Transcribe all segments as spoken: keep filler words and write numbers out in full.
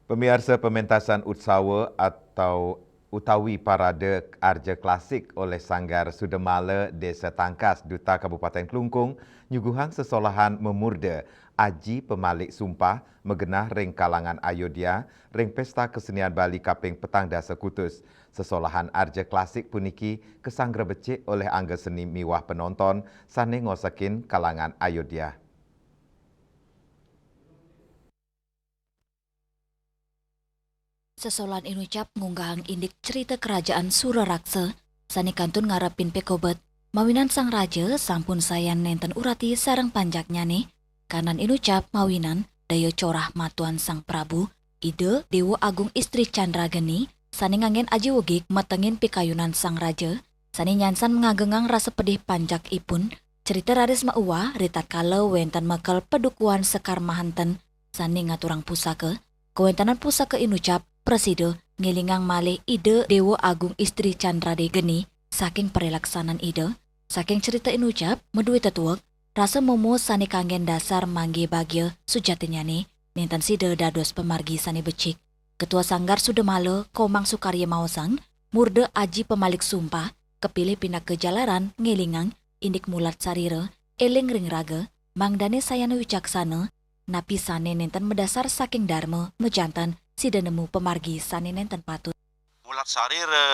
Pamiarsa, pementasan utsawa atau utawi parade arja klasik oleh Sanggar Sudamala Desa Tangkas, Duta Kabupaten Klungkung, nyuguhang sesolahan mamurda aji pamalik sumpah magenah ring kalangan Ayodhya ring Pesta Kesenian Bali kaping petang dasa kutus. Sesolahan arja klasik puniki kasanggra becik oleh angga seni miwah penonton sane ngosekin kalangan Ayodhya. Sesolahan inucap ngunggahang indik cerita kerajaan Suraraksa sane kantun ngarepin pikobet, mawinan sang raja sampun sayan nenten urati sareng panjaknyane. Kanan inucap mawinan daya corah matuan Sang Prabu, Ida Dewa Agung Istri Candra Geni, sane nganggen aji wegig metengin pikayunan sang raja, sane nyansan ngagengang rasa pedih panjakipun. Cerita raris mauwah ritatkala wenten mekel padukuhan Sekar Mahanten sane ngaturang pusaka. Kawentenan pusaka inucap prasida ngelingang malih Ida Dewa Agung Istri Candra Geni saking parilaksanan Ida. Saking cerita inucap madue tetuek, rasa momo sane kanggen dasar manggihi bagia sujatinyane, nenten sida dados pamargi sane becik. Ketua Sanggar Sudamala, Komang Sukarya maosang, murda aji pamalik sumpah kapilih pinaka jalaran ngelingang indik mulat sarira, eling ring raga, mangdane sayan wicaksana, napi sane nenten madasar saking darma, majanten sida nemu pamargi sane nenten patut. Mulat sarira,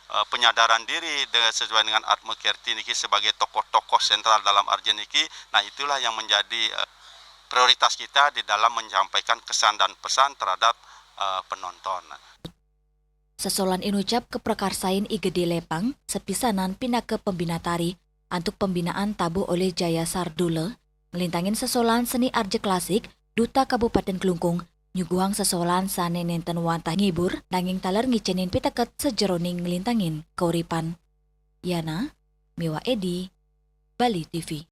eh, penyadaran diri de-, sesuai dengan Atma Kirti niki sebagai tokoh-tokoh sentral dalam arja niki, nah, itulah yang menjadi, eh, prioritas kita di dalam menyampaikan kesan dan pesan terhadap, eh, penonton. Sesolahan inucap kaprakarsain I Gede Lepang sapisanan pinaka pembina tari antuk pembinaan tabuh olih Jaya Sardula, nglintangin sesolahan seni arja klasik Duta Kabupaten Klungkung, nyuguhang sesolahan sane nenten wantah ngibur, nanging taler ngicenin piteket sajeroning nglintangin kauripan. Yana miwah Edi, Bali T V.